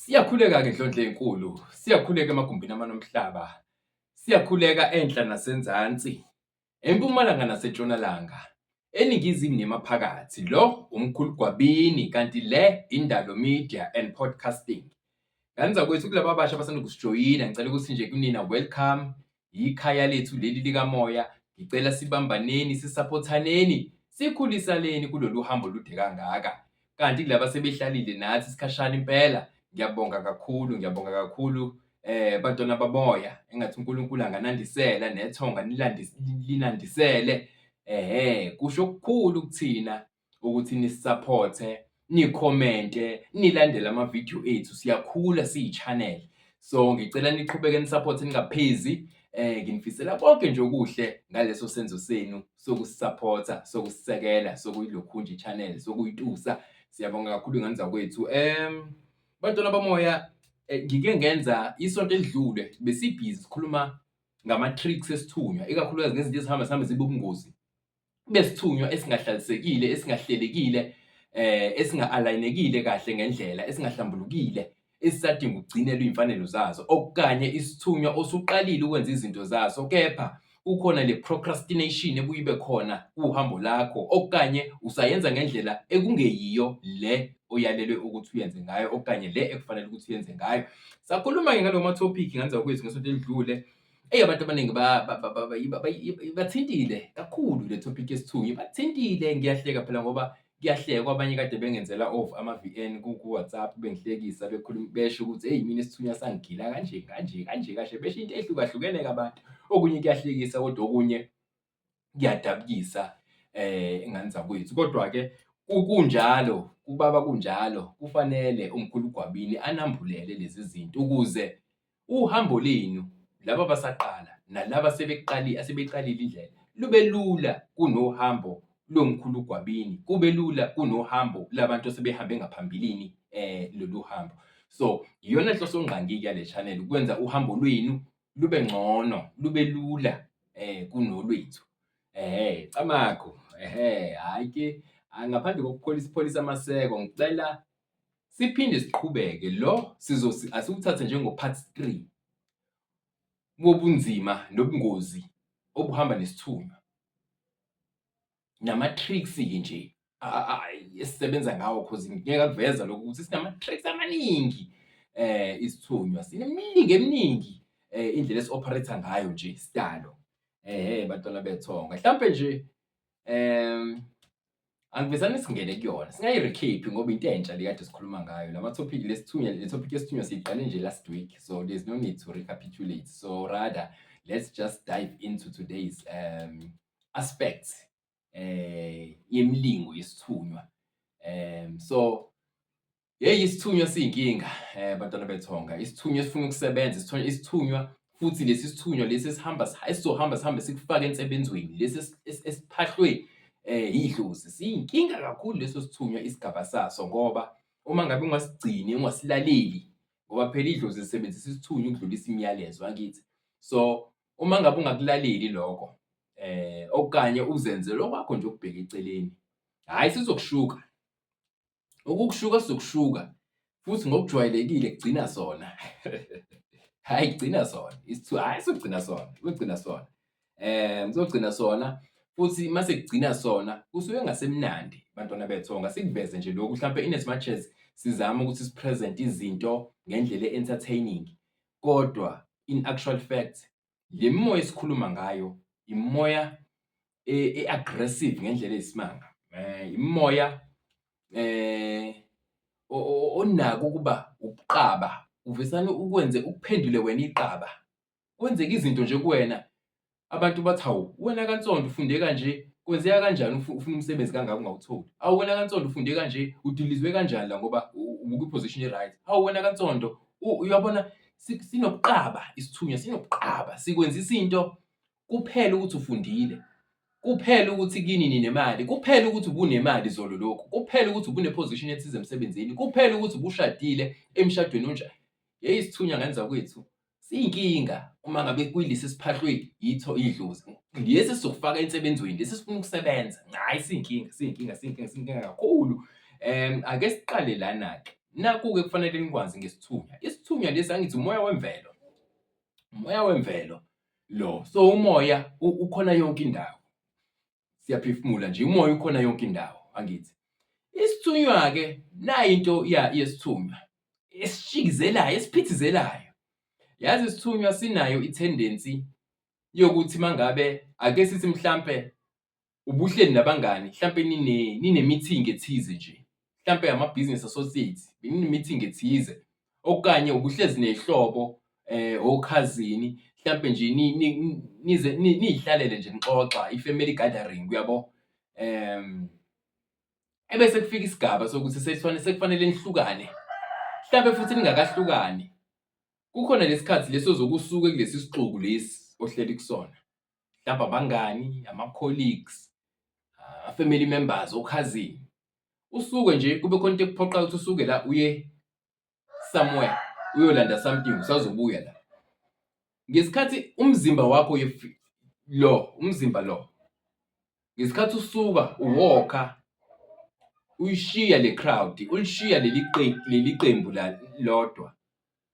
Siyakhuleka-ke Ndlondlo ey'nkulu, siyakhuleka emagumbini amane omhlaba, siyakhuleka enhla nasenzansi, empumalanga nasentshonalanga, eningizimu nemaphakathi. Lo umkhulu Gwabini kanti le Indalo Media and Podcasting. Ngane zakwethu kulaba abasha abasanda kusijoyina ngicela ukuthi nje kunina welcome, ikhaya lethu leli likamoya. Ngicela sibambaneni, sisaphothaneni, sikhulisaneni kulolu hambo olude kangaka. Kanti kulaba sebehlalile nathi isikhashana impela, ngiyabonga kakhulu, ngiyabonga kakhulu bantwana bamoya, engathi uNkulunkulu anganandisela nethonga linandisele. Ehhe, kusho okukhulu kuthina ukuthi nisisaphothe, nikhomente, nilandele amavidiyo ethu, siyakhula siyi-channel. So ngicela niqhubeke nisaphothe ningaphezi. Nginifisela konke nje okuhle ngaleso senzo senu sokusisaphotha, sokusisekela, sokuyilokhunja i-channel, sokuyitusa. Siyabonga kakhulu ngane zakwethu. Bantwana bamoya, ngike ngenza isonto elidlule besibhizi sikhuluma ngama-tricks esithunywa, ikakhulukazi ngezinto ezihamba zihambe zibe ubungozi besithunywa esingahlalisekile, esingahlelekile, esinga-alayinekile kahle ngendlela, esingahlambulukile, esisadinga ukugcinelwa iy'mfanelo zazo, okanye isithunywa osuqalile ukwenza izinto zaso, kepha kukhona le procrastination ebuye ibe khona kuhambo lakho, okanye usayenza ngendlela ekungeyiyo le oyalelwe ukuthi uyenze ngayo, okanye le ekufanele ukuthi uyenze ngayo. Sakhuluma-ke ngalawo ma-topic ngane zakwethu ngesonto elidlule. Eyi, abantu abaningi bathintile kakhulu le topic yesithunywa, ibathintile. Ngiyahleka phela ngoba kuyahlekwa, abanye kade bengenzela off ama-V_N ku-WhatsApp bengihlekisa bekhuluma besho ukuthi eyi mina isithunywa sangigila kanje kanje kanje kanje, besho into ey'hlukahlukene-ke abantu. Okunye kuyahlekisa kodwa okunye kuyadabukisa ngane zakwethu. Kodwa-ke kunjalo, kubaba kunjalo, kufanele umkhulu uGwabini anambulele lezi zinto ukuze uhambo lenu laba abasaqala nalaba asebeqalile asebeqalile indlela lube lula kunohambo lomkhulu uGwabini, kube lula kunohambo labantu asebehambe ngaphambilini lolu hambo. So iyona nhlosongqangi-ke yale channel ukwenza uhambo lwenu lube ngcono, lube lula kunolwethu. Ehhe, Camagu, ehhe, hhayi ke ngaphandle kokupholisa pholisa amaseko ngicela siphinde siqhubeke lo sizosi asiwuthathe njengo-part 3 wobunzima nobungozi obuhamba nesithunywa nama-tricks-ke nje esisebenza ngawo cause ngike ngakuveza lokhu ukuthi sinama-tricks amaningi isithunywa sinemilingo eminingi indlela esi-operate-a ngayo nje sidalo. Ehhe bantwana bethonga hlampe nje angivesane singene kuyona singayi-recap ngoba into entsha le kade sikhuluma ngayo lama topic lesithunywa le topic yesithunywa siyiqale nje last week, so there's no need to recapitulate, so rather let's just dive into today's aspects yemilingo yesithunywa. So hey, isithunywa siyinkinga bantwana bethonga, isithunywa esifuna ukusebenza, isithunywa isithunywa futhi lesi sithunywa lesi esihamba esizohamba sihambe sikufake ensebenzweni, lesi esiphahlwe idlozi, siyinkinga kakhulu leso sithunywa isigaba saso, ngoba uma ngabe ungasigcini ungasilaleli, ngoba phela idlozi lisebenzisa isithunywa ukudlulisa imiyalezo, angithi? So uma ngabe ungakulaleli lokho okanye uzenze okwakho nje ukubheka eceleni, hhayi sizokushuka. Ukukushuka sizokushuka futhi ngokujwayelekile kugcina sona. Hhayi kugcina sona, hhayi sogcina sona, kuzogcina sona. Kuzogcina sona futhi mase kugcina sona kusuke kungasemnandi bantwana bethonga. Sikuveze nje lokhu hlampe in as much as sizama ukuthi si-present izinto ngendlela e-entertaining, kodwa in actual fact le mimoya esikhuluma ngayo imimoya e-aggressive ngendlela eyisimanga, imimoya onako ukuba ubuqaba, uvesane ukwenze ukuphendule wena iqaba. Kwenzeka izinto nje kuwena abantu bathi, hawu wena kaNsondo ufunde kanje, kwenzeka kanjani ufuna umsebenzi kangaka ungawutholi? Hawu wena kaNsondo ufunde kanje, udilizwe kanjani la ngoba ubukwi-position e-right? Hawu wena kaNsondo uyabona sinobuqaba isithunywa sinobuqaba, sikwenzisa into kuphela ukuthi ufundile, kuphela ukuthi kini ninemali, kuphela ukuthi ubunemali zolo lokhu, kuphela ukuthi ubune-position ethize emsebenzini, kuphela ukuthi ubushadile emshadweni onjani. Hheyi isithunywa ngane zakwethu siyinkinga uma ngabe kuyilesi esiphahlwe yitho idlozi, lesi esizokufaka ensebenzweni, lesi esifuna ukusebenza. Hhayi siyinkinga, siyinkinga, siyinkinga, siyinkinga kakhulu. Ake siqale lana-ke. Nakhu-ke kufanele nikwazi ngesithunywa. Isithunywa lesi angithi umoya wemvelo, umoya wemvelo lo. So umoya ukhona yonke indawo. Siyaphefumula nje, umoya ukhona yonke indawo, angithi? Isithunywa-ke nayi into yesithunywa esishikizelayo, esiphithizelayo. Yazi isithunywa sinayo i-tendency yokuthi mangabe ake sithi mhlampe ubuhleli nabangani hlampe nine-meeting ethize nje, hlampe ama-business associates, benine-meeting ethize okanye ubuhlezi ney'hlobo okhazini hlampe nje nize niy'hlalele nje nixoxa i-family gathering uyabo. Ebese kufika isigaba sokuthi sekufanele nihlukane, hlampe futhi ningakahlukani kukhona lesikhathi lesi ozoke usuke kulesi sixuku lesi ohleli kusona. Mhlawumbe abangani, ama-colleagues, family members, okhazini. Usuke nje kube khona into ekuphoqayo ukuthi usuke la uye somewhere uyolanda something usazobuya la. Ngesikhathi umzimba wakho lo umzimba lo ngesikhathi usuka uwokha uyishiya le crowd ulishiya leli leli qembu la lodwa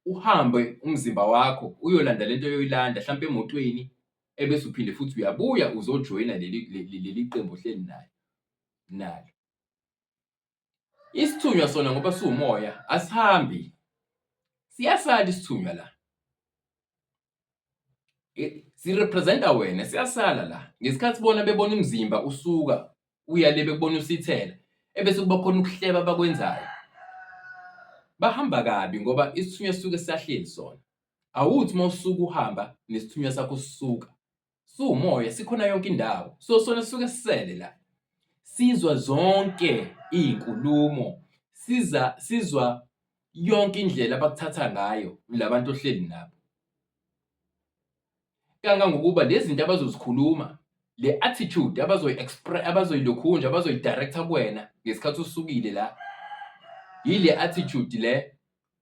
uhambe umzimba wakho uyolanda lento oyoyilanda hlampe emotweni ebese uphinde futhi uyabuya uzojoyina leli leli qembu ohleli nayo nalo. Isithunywa sona ngoba siwumoya asihambi, siyasala isithunywa la. Si-represent-a wena siyasala la. Ngesikhathi bona bebona umzimba usuka uya le bekubona usithela, ebese kuba khona ukuhleba abakwenzayo. Bahamba kabi ngoba isithunywa sisuke sisahleli sona. Awuthi uma usuka uhamba nesithunywa sakho sisuka. Siwumoya sikhona yonke indawo. So sona sisuke sisele la. Sizwa zonke iy'nkulumo, siza sizwa yonke indlela abakuthatha ngayo la bantu ohleli nabo. Kangangokuba lezi zinto abazozikhuluma, le attitude abazoyilokhunja, abazoyi-direct-a kuwena ngesikhathi usukile la, yile attitude le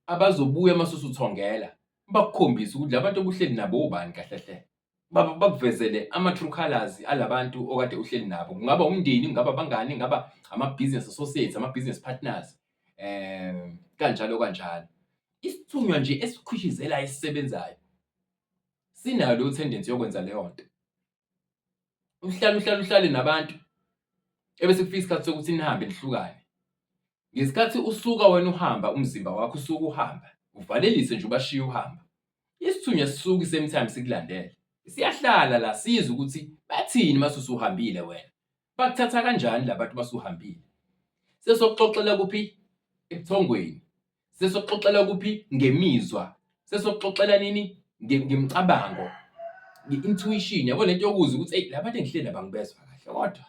abazobuya mase usuthongela bakukhombise ukuthi la bantu obuhleli nabo obani kahle hle. Bakuvezele ama-true colours alabantu okade uhleli nabo. Kungaba umndeni, kungaba abangani, kungaba ama-business associates, ama-business partners, kanjalo kanjalo. Isithunywa nje esikhwishizelayo esisebenzayo sinayo leyo tendency yokwenza leyo nto. Uhlale uhlale uhlale nabantu ebese kufika isikhathi sokuthi nihambe nihlukane. Ngesikhathi usuka wena uhamba umzimba wakho usuke uhamba, uvalelise nje ubashiye uhamba. Isithunywa sisuke same time sikulandele. Siyahlala la sizwe ukuthi bathini mase usuhambile wena. Bakuthatha kanjani la bantu mase uhambile. Sesokuxoxela kuphi? Ebuthongweni. Sesokuxoxela kuphi? Ngemizwa. Sesokuxoxela nini? Ngemicabango. Nge-intuition, yabo lento yokuzwa ukuthi eyi la bantu engihleli nabo angibezwa kahle kodwa.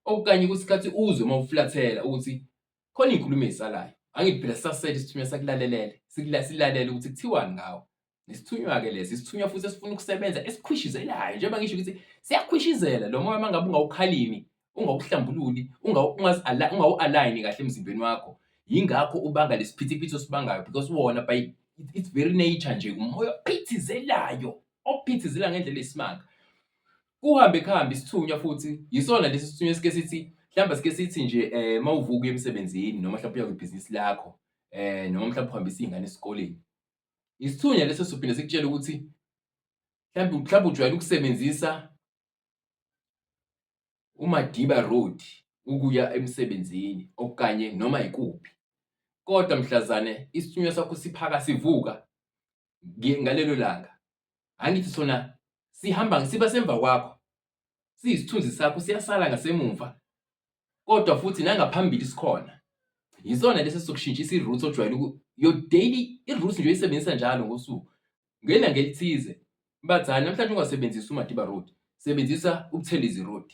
Okanye kwesikhathi uzwe uma uflathela ukuthi khona iy'nkulumo ey'salayo. Angithi phela sisasele isithunywa sakulalelele, silalele ukuthi kuthiwani ngawe. Isithunywa-ke lesi, isithunywa futhi esifuna ukusebenza esikhwishizelayo njengoba ngisho ukuthi siyakhwishizela lo moya uma ngabe ungawukhalimi, ungawuhlambululi, ungawu-align-i kahle emzimbeni wakho. Yingakho ubanga lesiphithiphithi osibangayo because wona by its very nature nje umoya ophithizelayo, ophithizela ngendlela eyisimanga. Kuhambe kuhambe isithunywa futhi yisona lesi sithunywa esike sithi mhlawumbe sike sithi nje uma uvuka uya emsebenzini noma mhlawumbe uya kwibhizinisi lakho noma mhlawumbe uhambisa iy'ngane esikoleni. Isithunywa leso sophinde sikutshele ukuthi mhlawumbe mhlawumbe ujwayele ukusebenzisa uMadiba Road ukuya emsebenzini okanye noma ikuphi, kodwa mhlazane isithunywa sakho siphaka sivuka ngalelo langa, angithi sona sihamba siba semva kwakho, siyisithunzi sakho siyasala ngasemumva kodwa futhi nangaphambili sikhona. Yisona lesi esizokushintshisa i-route ojwayele your daily i-route nje oyisebenzisa njalo ngosuku. Ngelanga elithize bathi hhayi namhlanje ungasebenzisi uMadiba Road, sebenzisa uButhelezi Road.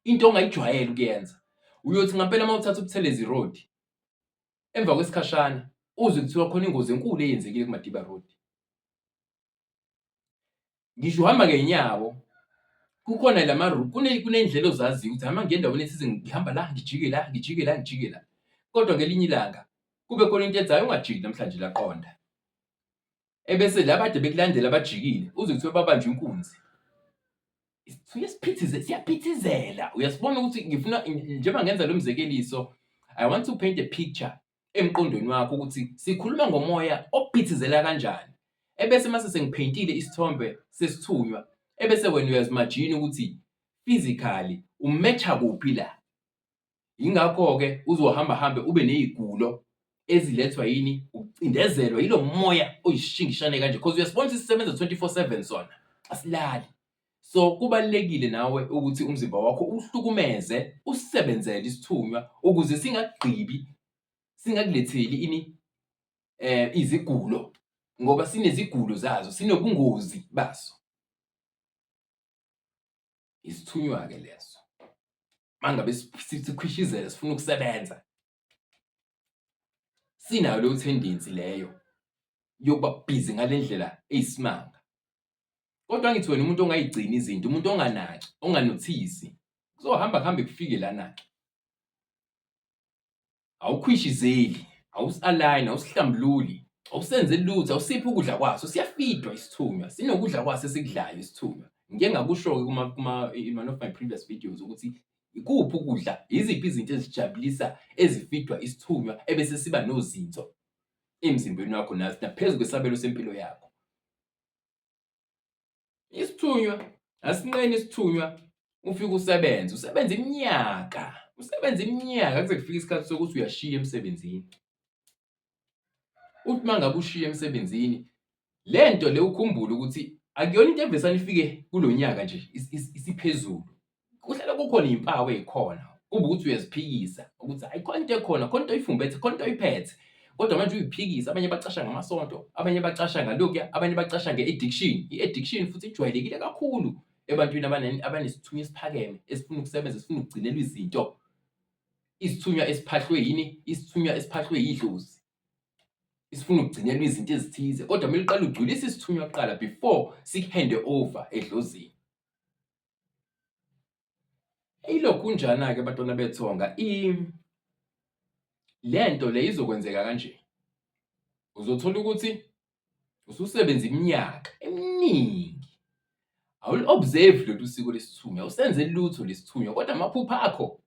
Into ongayijwayele ukuyenza. Uyothi ngampela uma uthatha uButhelezi Road, emva kwesikhashana uzwe kuthiwa khona ingozi enkulu eyenzekile kuMadiba Road. Ngisho uhamba ngey'nyawo kukhona lama kuney'ndlela ozaziyo ukuthi hamba ngiye endaweni ethize ngihamba la ngijike la ngijike la ngijike la. Kodwa ngelinye ilanga kube khona into ethi hhayi ungajiki namhlanje la qonda. Ebese laba ade bekulandela abajikile uzwe kuthiwa babanjwe inkunzi. Sisuke siyaphithizela uyasibona ukuthi ngifuna njengoba ngenza lo mzekeliso I want to paint a picture. emqondweni wakho ukuthi sikhuluma ngomoya ophithizela kanjani. Ebese mase sengipheyintile isithombe sesithunywa, ebese wena uyazimajina ukuthi physically u-match-a kuphi la. Yingakho-ke uzohamba hambe ube ney'gulo ezilethwa yini? Ukucindezelwa yilo moya oyisishingishane kanje cause uyasibona ukuthi sisebenza 24/7 sona, asilali. So kubalulekile nawe ukuthi umzimba wakho uhlukumeze, usisebenzele isithunywa ukuze singakugqibi, singakuletheli ini izigulo ngoba sinezigulo zazo, sinobungozi baso. Isithunywa-ke leso. Uma ngabe sikhwishizela sifuna ukusebenza, sinayo leyo tendency leyo yokuba busy ngale ndlela eyisimanga. Kodwa angithi wena umuntu ongayigcini izinto, umuntu onganaki, onganothisi, kuzohamba kuhambe kufike lana-ke. Awukhwishizeli, awusi-align, awusihlambululi, awusenzeli lutho, awusiphi ukudla kwaso, siyafidwa isithunywa, sinokudla kwaso esikudlayo isithunywa. Ngike ngakusho-ke kuma in one of my previous videos ukuthi ikuphi ukudla, yiziphi izinto ezijabulisa ezifidwa isithunywa ebese siba nozinzo emzimbeni wakho naphezu kwesabelo sempilo yakho. Isithunywa asinqeni isithunywa ufike usebenze, usebenze iminyaka, usebenze iminyaka kuze kufike isikhathi sokuthi uyashiya emsebenzini. Uthi uma ngabe ushiya emsebenzini, le nto le ukhumbule ukuthi akuyona into evesane ifike kulo nyaka nje isiphezulu. Kuhlale kukhona iy'mpawu ey'khona, kube ukuthi uyaziphikisa ukuthi hhayi khona into ekhona, khona into oyifumbethe, khona into oyiphethe. Kodwa manje uyiphikisa, abanye bacasha ngamasonto, abanye bacasha ngalokhuya, abanye bacasha nge-addiction. I-addiction futhi ijwayelekile kakhulu ebantwini abanesithunywa esiphakeme, esifuna ukusebenza, esifuna ukugcinelwa izinto. Isithunywa esiphahlwe yini? Isithunywa esiphahlwe yidlozi. Isifuna ukugcinelwa izinto ezithize, kodwa kumele uqale ugculise isithunywa kuqala before sikuhende over edlozini. Ilokhunjana-ke bantwana bethonga le nto le izokwenzeka kanje, uzothola ukuthi ususebenze iminyaka eminingi awuli-observe lolu siko lesithunywa, awusenzeli lutho lesithunywa kodwa amaphupho akho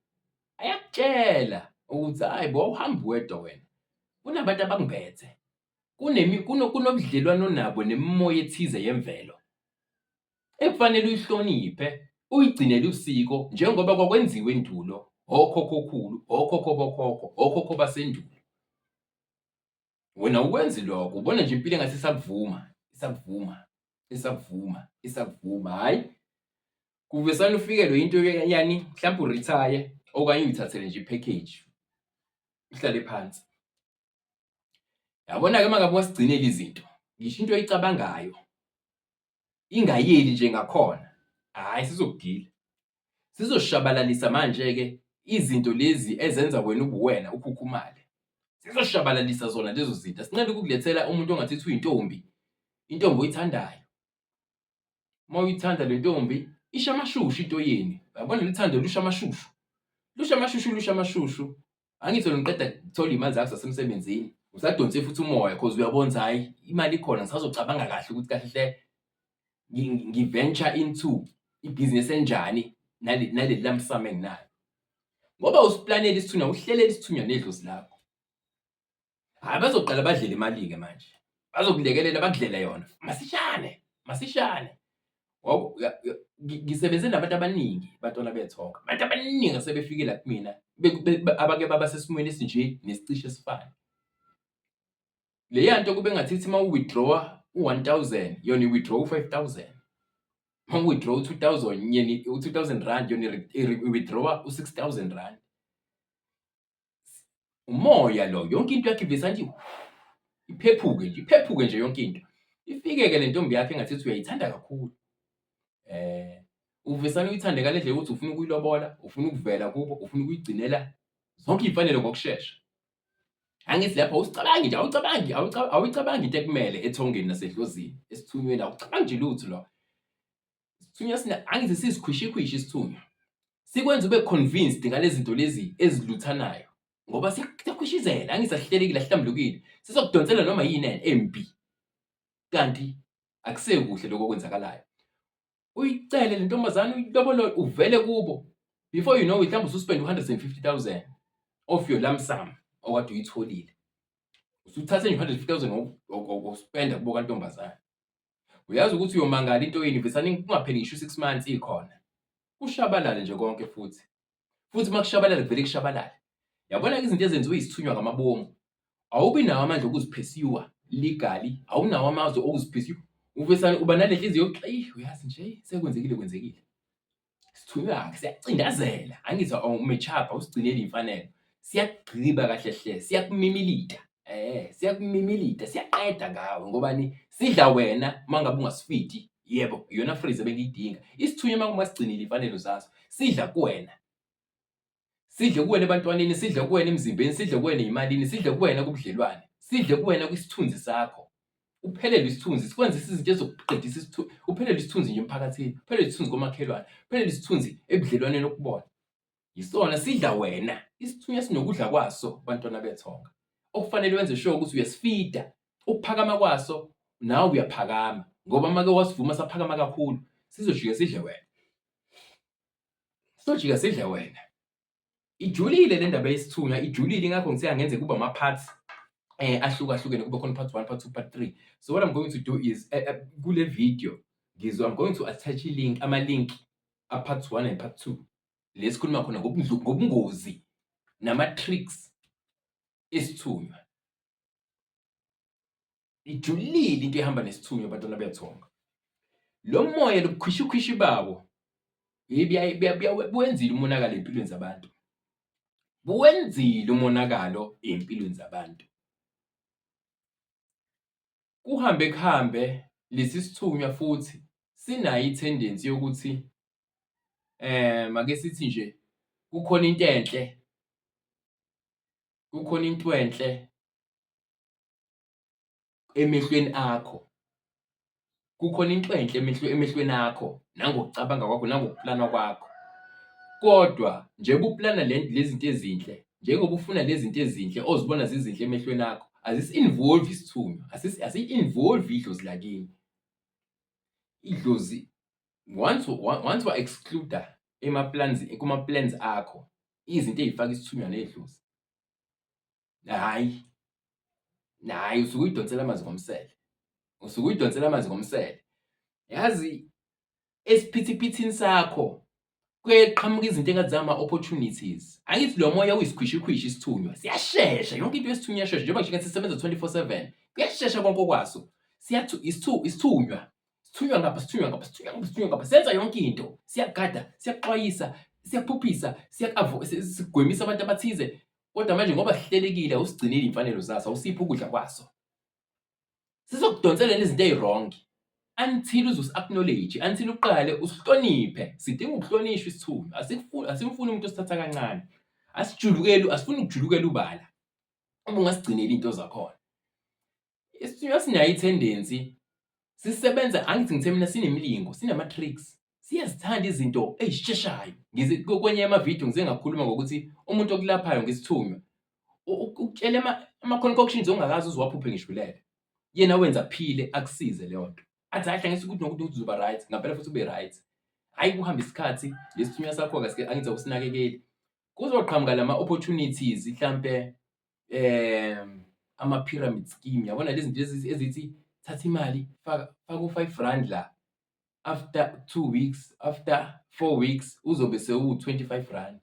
ayakutshela ukuthi hhayi bo awuhambi wedwa wena, kunabantu abakumbethe, kunobudlelwano onabo nemimoya ethize yemvelo. Ekufanele uyihloniphe, uyigcinele usiko njengoba kwakwenziwa endulo okhokhokhulu, okhokho bokhokho, okhokho basendulo. Wena awukwenzi lokho, ubona nje impilo engathi isakuvuma, isakuvuma, isakuvuma, isakuvuma, hhayi. Kuvesane ufikelwe into yani, mhlawumbe urithaye okanye uyithathele nje i-package, uhlale phansi. Yabona-ke uma ngabe ungasigcineli izinto, ngisho into oyicabangayo ingayeli nje ngakhona, hhayi sizokugila. Sizoshabalalisa manje-ke izinto lezi ezenza wena ubuwena ukhukhumale. Sizoshabalalisa zona lezo zinto. Asinqeni ukukulethela umuntu ongathi uyintombi, intombi oyithandayo. Uma uyithanda le ntombi isha amashushu into yenu. Uyabona lolu thando lusha amashushu. Lusha amashushu lusha amashushu. Angithi wena uqeda kuthola iy'mali zakho zasemsebenzini, usadonse futhi umoya cause uyabona ukuthi hhayi imali ikhona ngisazocabanga kahle ukuthi kahle hle ngi-venture into ibhizinisi enjani naleli lump sum enginayo. Ngoba usiplanele isithunywa, uhlelele isithunywa nedlozi lakho. Hhayi bazoqala badlele imali-ke manje, bazokulekelela bakudlele yona masishane, masishane. Ngisebenze nabantu abaningi bantwana bethonga, abantu abaningi asebefike la kumina abake baba sesimweni esinje nesicishe esifane. Leya nto kube ngathi ithi uma u-withdraw-a u-1 000 yona i-withdraw-a u-5 000. Uma u-withdraw u-2 000 yena u-R2 000 yona i-withdraw-a u-R6 000. Umoya lo, yonke into yakhe ivesane ithi iphephuke nje, iphephuke nje yonke into. Ifike-ke le ntombi yakhe engathi uyayithanda kakhulu. Uvesane uyithande ngale ndlela yokuthi ufuna ukuyilobola, ufuna ukuvela kubo, ufuna ukuyigcinela zonke iy'mfanelo ngokushesha. Angithi lapho awusicabangi nje, awucabangi, awuyicabangi into ekumele ethongeni nasedlozini, esithunyweni, awucabangi nje lutho lo. Isithunywa sina angithi sisikhwishikhwishi isithunywa. Sikwenza ube convinced ngalezi zinto lezi eziluthanayo ngoba siyakhwishizela, angithi asihlelekile, asihlambulukile. Sizokudonsela noma yini embi. Kanti akusekuhle lokho okwenzakalayo. Uyicele le ntombazane uyilobole uvele kubo. Before you know it mhlawumbe ususpende u-150 000 of your lump sum okade uyitholile. Usuthathe nje u-150,000 waspenda kubo kantombazane. Uyazi ukuthi uyomangala into yini vesane kungapheli ngisho u-6 months ikhona. Kushabalale nje konke futhi. Futhi uma kushabalala kuvele kushabalale. Yabona-ke izinto ezenziwe isithunywa ngamabomu. Awubi nawo amandla okuziphesiwa legally, awunawo amazwi okuziphesiwa. Uvesane uba nale nhliziyo yokuthi eyi uyazi nje sekwenzekile kwenzekile. Sithunywa-ke siyacindazela, angithi umechapha usigcinele imfanelo. Siyakugqiba kahle hle, siyakumimilita. Siyakumimilita, siyaqeda ngawe ngobani sidla wena uma ngabe ungasifidi. Yebo, iyona phrase ebengiyidinga. Isithunywa uma ungasigcinile imfanelo zaso, sidla kuwena. Sidle kuwena ebantwaneni, sidle kuwena emzimbeni, sidle kuwena ezimalini, sidle kuwena kubudlelwane, sidle kuwena kwisithunzi sakho. Uphelelwe isithunzi, sikwenzisa izinto ezokuqedisa isithunzi, uphelelwe isithunzi nje emphakathini, uphelelwe isithunzi komakhelwane, uphelelwe isithunzi ebudlelwaneni okubona. Yisona sidla wena, isithunywa sinokudla kwaso bantwana bethonga. Okufanele wenze sure ukuthi uyasifida, ukuphakama kwaso nawe uyaphakama ngoba make wasivuma saphakama kakhulu sizojika sidle wena. Sojika sidle wena. Ijulile le ndaba yesithunywa, ijulile ingakho ngithe angenze kuba ama-parts ahlukahlukene kube khona part 1, part 2, part 3. So what I'm going to do is kule video ngizo I'm going to attach i-link, ama-link a-part 1 and part 2. Le sikhuluma khona ngobungozi nama-tricks esithunywa. Ijulile into ehamba nesithunywa bantwana bethonga. Lo moya lobukhwishikhwishi bawo buwenzile umonakalo ey'mpilweni zabantu. Buwenzile umonakalo ey'mpilweni zabantu. Kuhambe kuhambe lesi sithunywa futhi sinayo i-tendency yokuthi ake sithi nje kukhona into enhle, kukhona into enhle emehlweni akho. Kukhona into enhle emehlweni akho nangokucabanga kwakho nangokuplana kwakho. Kodwa njengoba uplana le zinto ezinhle, njengoba ufuna le zinto ezinhle ozibona zizinhle emehlweni akho, azisi-involve isithunywa, asiyi-involve idlozi lakini. Idlozi once once wa-exclude-a ema-plans kuma-plans akho izinto ey'faka isithunywa nedlozi, hhayi, hhayi usuke uyidonsela amanzi ngomsele, usuke uyidonsela amanzi ngomsele. Yazi esiphithiphithini sakho kuye kuqhamuka izinto engathi zama-opportunities. Angithi lo moya uyisikhwishikhwishi isithunywa, siyashesha yonke into yesithunywa iyashesha njengoba ngisho ngathi sisebenza 24/7, kuyashesha konke okwaso. Isithunywa sithunywa ngapha sithunywa ngapha sithunywa ngapha sithunywa ngapha senza yonke into siyagada siyaxwayisa siyaphuphisa sigwemisa abantu abathize kodwa manje ngoba sihlelekile awusigcinile iy'mfanelo zaso awusiphi ukudla kwaso sizokudonsela izinto ey'wrong until uze usi-acknowledge until uqale usihloniphe sidinga ukuhlonishwa isithunywa asimfuni umuntu osithatha kancane asijulukeli asifuni ukujulukela ubala uma ungasigcineli iy'nto zakhona. Isithunywa sinayo i-tendency sisebenza angithi ngithe mina sinemilingo sinama-tricks siyazithanda izinto ey'sheshayo. Ngize kwenye yamavidiyo ngize ngakhuluma ngokuthi umuntu okulaphayo ngesithunywa ukutshela ama-concoctions ongakaze uze uwaphuphe ngisho ulele. Yena wenza aphile akusize leyo nto. Athi hhayi hlangisa ukuthi nokuthi nokuthi uzoba right, ngampela futhi ube right. Hhayi kuhambe isikhathi lesithunywa sakho-ke angithi awusinakekeli. Kuzoqhamuka lama-opportunities hlampe ama-pyramid scheme, yabona lezi zinto lezi ezithi thatha imali faka faka u-five rand la, after 2 weeks, after 4 weeks uzobe sewu-25 rand.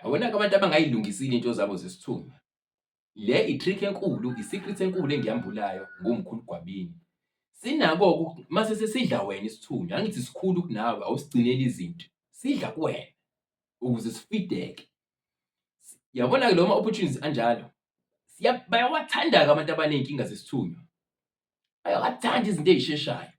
Yabona-ke abantu abangayilungisile iy'nto zabo zesithunywa, le i-trick enkulu, i-secret enkulu engiyambulayo ngomkhulu Gwabini. Sinako-ke mase sesidla wena isithunywa, angithi sikhulu kunawe awusigcineli izinto, sidla kuwena ukuze sifideke. Yabona-ke lawo ma-opportunities anjalo bayawathanda-ke abantu abaney'nkinga zesithunywa, bayawathanda izinto ey'sheshayo.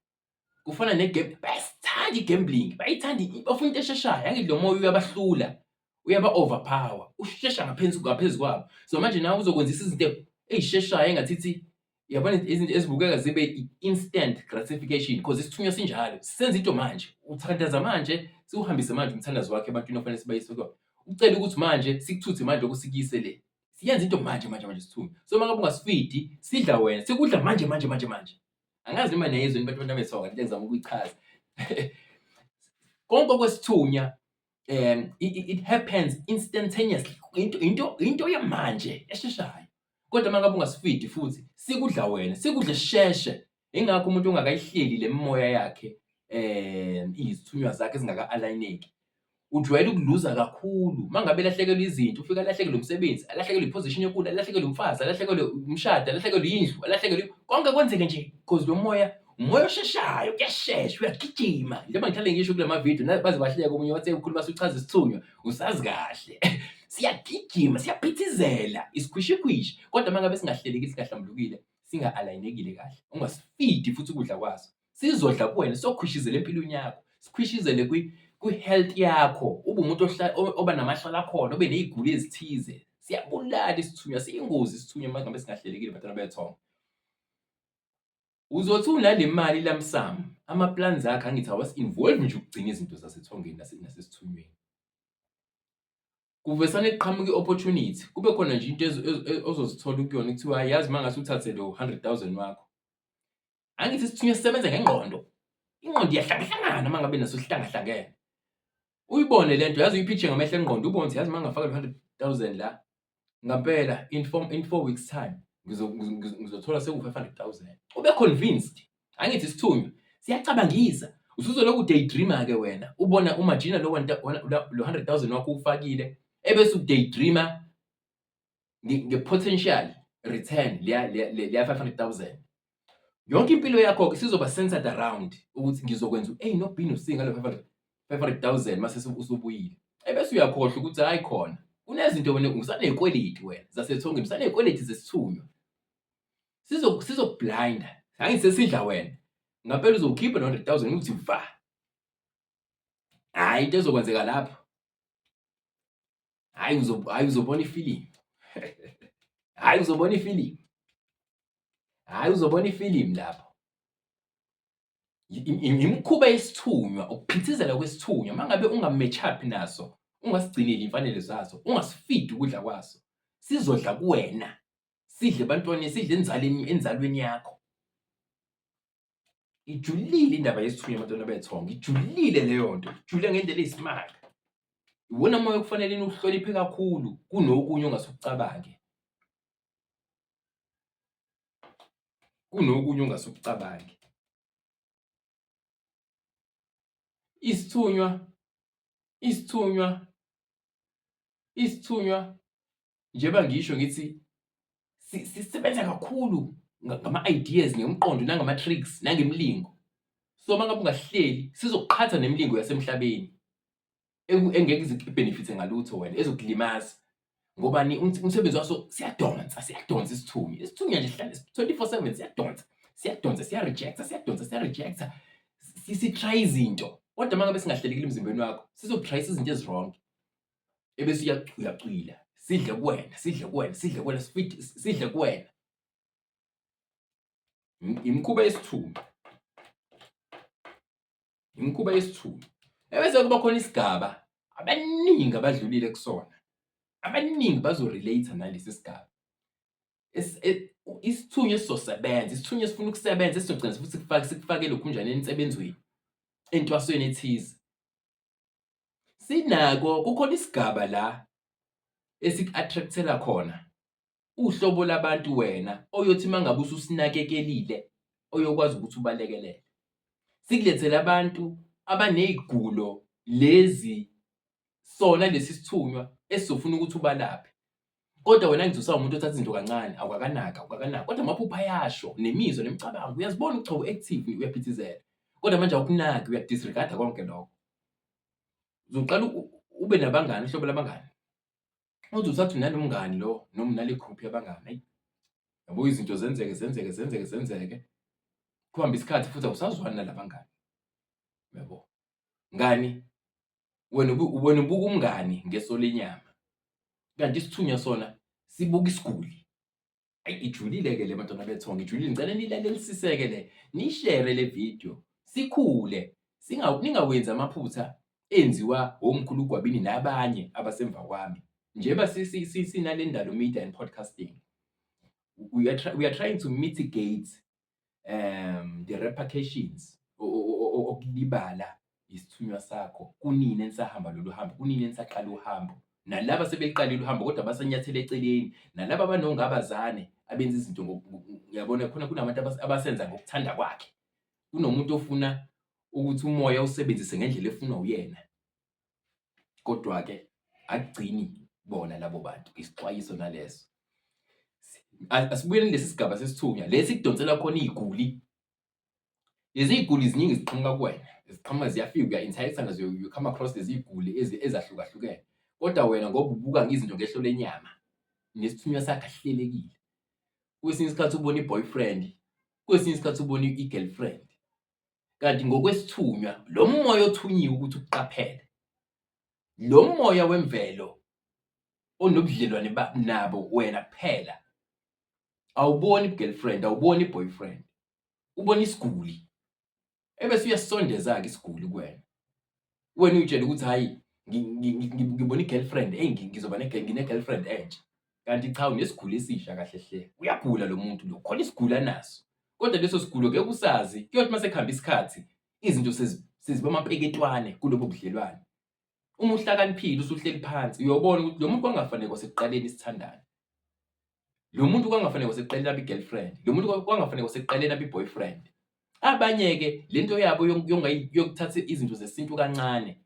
Kufana bayasithanda i-gambling, bayayithanda bafuna into esheshayo. Angithi lo moya uyabahlula, uyaba-overpower, ushesha ngaphezu ngaphezu kwabo. So manje nawe uzokwenzisa izinto ey'sheshayo engathithi yabona izinto ezibukeka zibe i-instant gratification because isithunywa sinjalo, senza into manje, uthandaza manje, siwuhambise manje umthandazo wakho ebantwini okufanele sibayise kubona. Ucele ukuthi manje sikuthuthe manje lokhu sikuyise le. Siyenza into manje manje manje isithunywa. So uma ngabe ungasifidi, sidla wena, sikudla manje manje manje manje. Angazi noma niyayizwa yini bantu bethonga lento engizama ukuyichaza. Konke okwesithunya it happens instantaneously. Into into into yamanje esheshayo. Kodwa uma ngabe ungasifidi futhi sikudla wena, sikudle sisheshe. Yingakho umuntu ongakayihleli le mimoya yakhe izithunywa zakhe zingaka-alayineki, ujwayele ukuluza kakhulu. Uma ngabe elahlekelwa izinto, ufike alahlekelwe umsebenzi, alahlekelwe i-position enkulu, alahlekelwe umfazi, alahlekelwe umshado, alahlekelwe indlu, alahlekelwe konke kwenzeke nje cause lo moya umoya osheshayo, kuyashesha, uyagijima. Njengoba ngihlale ngisho kula mavidiyo, baze bahleke omunye wathi ukhuluma suchaza isithunywa, usazi kahle. Siyagijima, siyaphithizela, isikhwishikhwishi. Kodwa uma ngabe singahlelekile, singahlambulukile, singa-alayinekile kahle, ungasifidi futhi ukudla kwaso, sizodla kuwena, siyokhwishizela empilweni yakho, sikhwishizele kwi-health yakho, ube umuntu oba namahlala khona, ube ney'gulo ezithize. Siyabulala isithunywa, siyingozi isithunywa uma ngabe singahlelekile bantwana bethongo. Uzothi unale mali lump sum, ama-plans akhe angithi awasi-involve nje ukugcina izinto zasethongeni nasesithunyweni. Kuvesane kuqhamuke i-opportunity, kube khona nje into ozozithola ukuyona kuthiwa hhayi yazi uma ngase uthathe lo 100,000 wakho. Angithi isithunywa sisebenza ngengqondo, ingqondo iyahlangahlangana uma ngabe naso sihlangahlangene. Uyibone le nto yazi uyiphitshe ngamehlo engqondo ubone ukuthi yazi uma ngingafaka lo 100,000 la, ngampela in 4 weeks time ngizothola seku-500,000. Ube convinced, angithi isithunywa siyacabangisa. Usuzolokhu u-daydream-a-ke wena, ubona umajina lo 100,000 wakho uwufakile, ebese u-daydream-a nge-potential return leya 500,000. Yonke impilo yakho-ke isizoba centered around ukuthi ngizokwenza u-A no-B no-C ngalo 500,000 mase usubuyile. Ebese uyakhohlwa ukuthi hhayi khona kunezinto wena usaney'kweleti wena zasethongeni, usaney'kweleti zesithunywa. Sizokublinda, angithi sesidla wena. Ngampela uzowukhipha lo 100,000 uthi va. Hhayi into ezokwenzeka lapho. Hhayi hhayi uzobona ifilimu. Hhayi uzobona ifilimu. Hhayi uzobona ifilimu lapho. Imikhuba yesithunywa, ukuphithizela kwesithunywa, uma ngabe unga-match up naso, ungasigcineli iy'mfanelo zaso, ungasifidi ukudla kwaso, sizodla kuwena, sidle ebantwaneni, sidle enzaleni, enzalweni yakho. Ijulile indaba yesithunywa abantwana bethongo, ijulile leyo nto, ijule ngendlela eyisimanga. Iwona moya okufanele niwuhloniphe kakhulu kunokunye ongase ukucabange. Kunokunye ongase ukucabange. Isithunywa, isithunywa, isithunywa njengoba ngisho ngithi sisebenza kakhulu ngama-ideas, ngemiqondo nangama-tricks nangemilingo. So uma ngabe ungahleli sizokuqhatha nemilingo yasemhlabeni engeke ize ikubhenefithe ngalutho wena, ezokulimaza. Ngobani? Umsebenzi waso siyadonsa, siyadonsa isithunywa. Isithunywa nje sihlale 24/7 siyadonsa, siyadonsa, siya-reject-a, siyadonsa, siya-reject-a. Si-try izinto. Kodwa uma ngabe singahlelekile emzimbeni wakho, sizokutrayisa izinto ezi-wrong. Ebese uyacwila, sidle kuwena, sidle kuwena, sidle kuwena, sidle kuwena. Imikhuba yesithunywa. Imikhuba yesithunywa. Ebese kuba khona isigaba abaningi abadlulile kusona. Abaningi bazo-relate nalesi sigaba. Isithunywa esizosebenza, isithunywa esifuna ukusebenza esizogcina futhi sikufake sikufake lokhunjana ensebenzweni, entwasweni ethize. Sinako, kukhona isigaba la esiku-attract-ela khona uhlobo labantu wena oyothi uma ngabe ususinakekelile oyokwazi ukuthi ubalekelele. Sikulethele abantu abaney'gulo lezi sona lesi sithunywa esizofuna ukuthi ubalaphe. Kodwa wena ngithi usawumuntu othatha izinto kancane, awukakanaki, awukakanaki. Kodwa amaphupho ayasho, nemizwa, nemicabango, uyazibona ukuthi cha u-active, uyaphithizela. Kodwa manje awukunaki, uyaku-disregard-a konke lokho. Uzoqala ube nabangani, uhlobo labangani. Uze uthathe unalomngani lo noma unale group yabangani, eyi yabo izinto zenzeke zenzeke zenzeke zenzeke, kuhambe isikhathi futhi awusazwani nalabangani, uyabo. Ngani? Wena wena ubuka umngani ngeso lenyama, kanti isithunywa sona sibuka isiguli. Ayi ijulile-ke le bantwana bethongo, ijulile. Ngicela nilalelisise-ke le, niyishere le video, sikhule, ningawenzi amaphutha enziwa omkhulu uGwabini nabanye abasemva kwami. Njengoba sinale Ndalo Media and Podcasting, we are trying to mitigate the repercussions okulibala isithunywa sakho kunini enisahamba lolu hambo, kunini enisaqala uhambo. Nalaba sebeliqalile uhambo kodwa basanyathele eceleni, nalaba abanongabazane abenza izinto uyabona khona kunabantu abasenza ngokuthanda kwakhe. Kunomuntu ofuna ukuthi umoya awusebenzise ngendlela efunwa uyena. Kodwa-ke akugcini bona labo bantu, isixwayiso naleso. Asibuyeleni lesi sigaba sesithunywa, lesi kudonsela khona iy'guli. Lezi iy'guli ziningi ziqhamuka kuwena, ziqhamuka ziyafika uya-interact-a nazo, you come across lezi iy'guli ezahlukahlukene. Kodwa wena ngoba ubuka izinto ngehlo lenyama, nesithunywa sakho asihlelekile. Kwesinye isikhathi ubona i-boyfriend, kwesinye isikhathi ubona i-girlfriend. Kanti ngokwesithunywa, lo moya othunyiwe ukuthi ukuqaphele, lo moya wemvelo onobudlelwane nabo wena kuphela, awuboni i-girlfriend, awuboni i-boyfriend, ubona isiguli. Ebese uyasisondeza-ke isiguli kuwena. Wena uy'tshele ukuthi hhayi ngibona i-girlfriend, eyi ngizoba ngine-girlfriend entsha. Kanti cha unesiguli esisha kahle hle. Uyagula lo muntu lo, khona isiguli anaso. Kodwa leso sigulo ngeke usazi, kuyothi uma sekuhambe isikhathi izinto seziba amapeketwane kulobo budlelwane. Uma uhlakaniphile usuhleli phansi uyobona ukuthi lo muntu kwangafanele kwasekuqaleni sithandane. Lo muntu kwangafanele kwasekuqaleni abe i-girlfriend, lo muntu kwangafanele kwasekuqaleni abe i-boyfriend. Abanye-ke le nto yabo yokuthatha izinto zesintu kancane,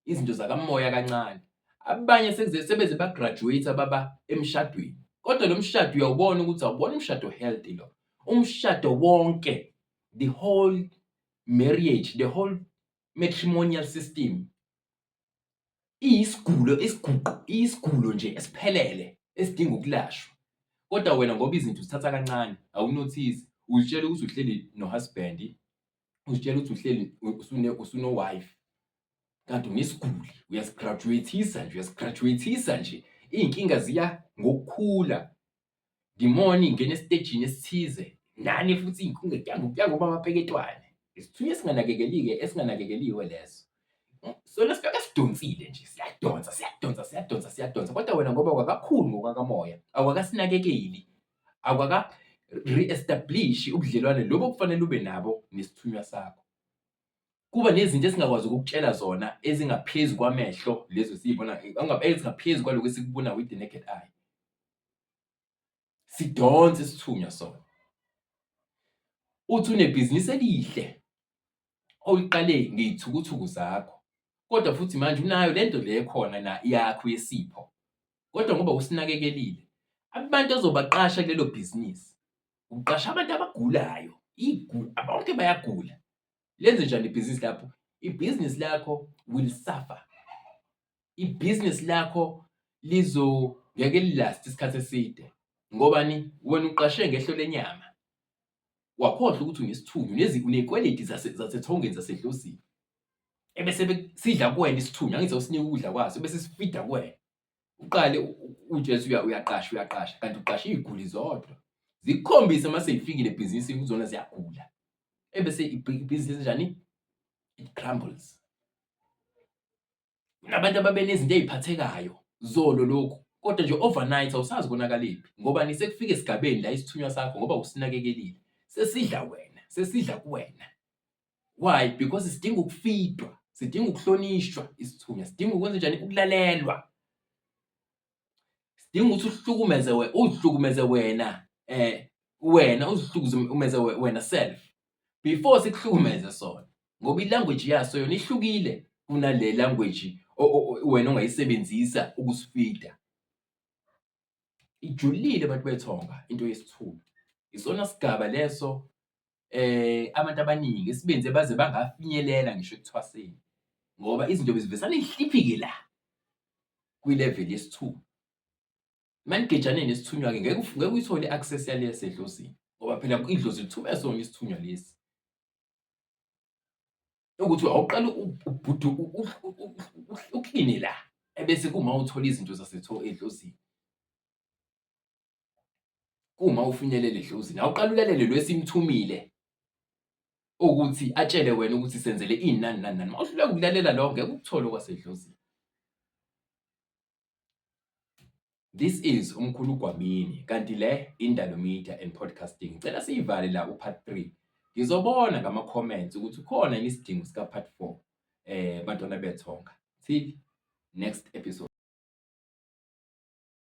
izinto zakamoya kancane. Abanye sebeze ba-graduate-a baba emshadweni, kodwa lo mshado uyawubona ukuthi awubona umshado o-healthy lo. Umshado wonke, the whole marriage, the whole matrimonial system iyisigulo isiguqo iyisigulo nje esiphelele esidinga ukulashwa. Kodwa wena ngoba izinto uzithatha kancane awunothisi, uzitshela ukuthi uhleli no-husband, uzitshela ukuthi uhleli usuno-wife kanti unesiguli uyasigraduate-isa nje uyasigraduate-isa nje. Iy'nkinga ziya ngokukhula. The more ningena esitejini esithize nani futhi iy'nkinga kuya ngokuya ngokuba amapeketwane. Isithunywa esinganakekeli-ke esinganakekeliwe leso. Sona sifike sidonsile nje siyadonsa siyadonsa siyadonsa siyadonsa kodwa wena ngoba awukakakhuli ngokwakamoya, awukakasinakekeli, awukaka-re-establish-i ubudlelwane lobu okufanele ube nabo nesithunywa sakho. Kuba nezinto esingakwazi ukukutshela zona ezingaphezu kwamehlo lezi esiy'bona ezingaphezu kwalokhu esikubona with the naked eye. Sidonse isithunywa sona. Uthi unebhizinisi elihle oliqale ngey'thukuthuku zakho, kodwa futhi manje unayo le nto le ekhona na yakho yesipho, kodwa ngoba usinakekelile, abantu ozobaqasha kulelo bhizinisi, uqasha abantu abagulayo, bonke bayagula. Lenze njani ibhizinisi lakho? Ibhizinisi lakho will suffer. Ibhizinisi lakho lizo ngeke li-last-e isikhathi eside, ngobani? Wena uqashe ngehlo lenyama, wakhohlwa ukuthi unesithunywa, uney'kweleti zasethongeni zasedlozini, ebese sidla kuwena isithunywa, angithi awusiniki ukudla kwaso, ebese sifida kuwena. Uqale utshele ukuthi uyaqasha uyaqasha, kanti uqashe iy'guli zodwa. Zikukhombise uma sey'fikile ebhizinisini ukuthi zona ziyagula, ebese ibhizinisi njani? It crumbles. Kunabantu ababe nezinto ey'phathekayo zolo lokhu, kodwa nje overnight awusazi konakaliphi, ngobani? Sekufika esigabeni la isithunywa sakho ngoba usinakekelile, sesidla wena, sesidla kuwena. Why? Because sidinga ukufidwa, sidinga ukuhlonishwa isithunywa, sidinga ukwenzenjani? Ukulalelwa. Sidinga ukuthi uhlukumeze uzihlukumeze wena wena uzihlukumeze wena self before sikuhlukumeze sona, ngoba i-language yaso yona ihlukile kunale language wena ongayisebenzisa ukusifida. Ijulile bantu bethonga into yesithunywa, isona sigaba leso abantu abaningi esibenze baze bangafinyelela ngisho ekuthwaseni ngoba izinto bezivesane y'hliphike la kwi-level yesithunywa. Uma nigejane nesithunywa-ke ngeke ngeke uyithole i-access yale yasedlozini ngoba phela idlozi lithume sona isithunywa lesi. Ukuthi awuqale ubhudu ukline la ebese kuma uthola izinto edlozini. Uma ufinyelela edlozini awuqale ulalele lo esimthumile ukuthi atshele wena ukuthi senzele ini nani nani nani. Uma uhluleka ukulalela lo ngeke ukuthole okwasedlozini. This is uMkhulu Gwabini kanti le Indalo Media and Podcasting. Ngicela siyivale la u-part 3. Ngizobona ngama-comments ukuthi ukhona yini isidingo sika-part 4 bantwana bethonga. Till next episode.